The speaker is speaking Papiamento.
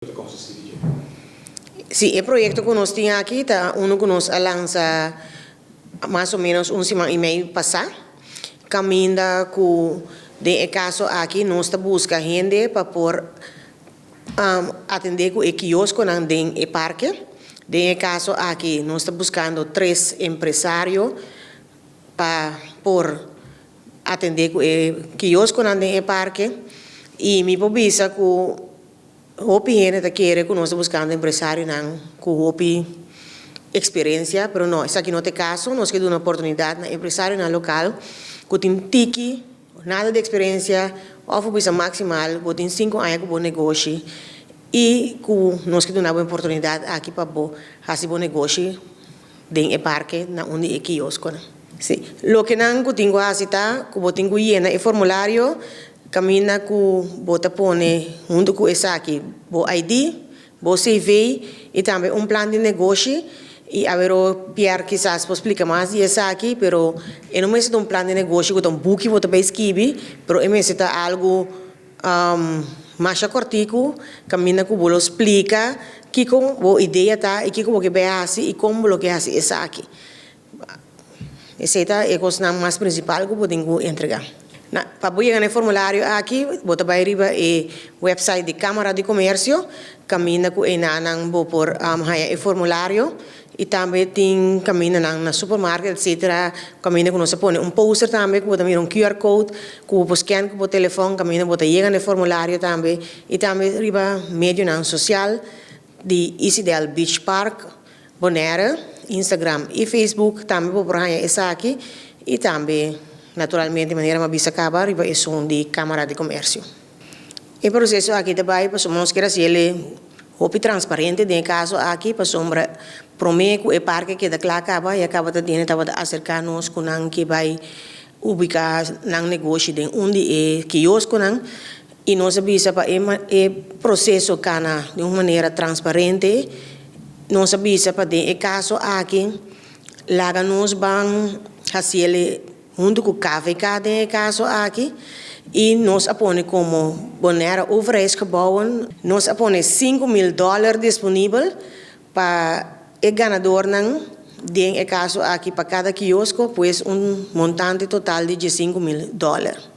Ta konsistí di dje? Sí, e proyekto ku nos tin aki ta unu ku nos a lansa mas o ménos un siman i mei pasá, kaminda ku den e kaso aki nos ta buska hende pa por atendé ku e kioskonan den e parke. Den e kaso aki nos ta buskando tres empresario pa por atendé ku e kioskonan den e parke i mi por bisa ku Hopi hende ta kere ku nos ta buskando empresarionan ku hopi eksperensia, pero no, esaki no ta e kaso. Nos ke duna oportunidat na empresarionan lokal ku tin tiki, nada di eksperensia òf bo bisa maksimal bo tin sinku aña ku bo negoshi i ku nos ke duna bo e oportunidat aki pa bo hasi bo negoshi den e parke na un di e kioskonan. Sí, loke nan ku tin ku hasi ta ku bo tin ku yena e formulario kaminda ku bo ta pone huntu ku esaki bo ID, bo CV i tambe un plan di negoshi i awero Pierre kisas por splika mas di esaki pero e no mester ta un plan di negoshi ku ta un buki bo ta bay skibi pero e mester ta algu Masha kòrtiku, kaminda ku bo lo splika kiko bo idea ta i kiko bo ke bai hasi i kon bo lo ke hasi esaki. Esei ta e kosnan mas prinsipal ku bo tin ku entregá. Na, pa bo yega na e formulario aki, bo ta bai riba e wèpsait di Kámara di Komersio, kaminda ku einanan bo por haña e formulario. I tambe tin kamindanan na supermarket etcetera kaminda ku nos a pone un poster tambe ku bo ta mira un QR code ku bo por scan ku bo telefòn kaminda bo ta yega na e formulario tambe i tambe riba medionan sosial di Isidel Beach Park Bonaire, Instagram i Facebook tambe bo por haña esaki i tambe naturalmente manera mi a bisa kaba riba esun di Kamara di Komersio. E proseso aki ta bai pasobra nos kier hasi el e hopi transparente den e kaso aki pasobra prome ku e parke keda kla kaba ya kaba ta dene tabata aserka nos ku nan ke bai ubika nan negoshi den un di e kioskonan i nos a bisa pa e e proseso kana di un manera transparente nos a bisa pa den e kaso aki laga nos ban hasi el e Huntu ku KVK den e kaso aki i nos a pone komo Bonaire Overheidsgebouwen nos a pone 5000 dòler disponibel pa e ganadornan den e kaso aki pa kada kiosko pues un montante total di 15.000 dòler.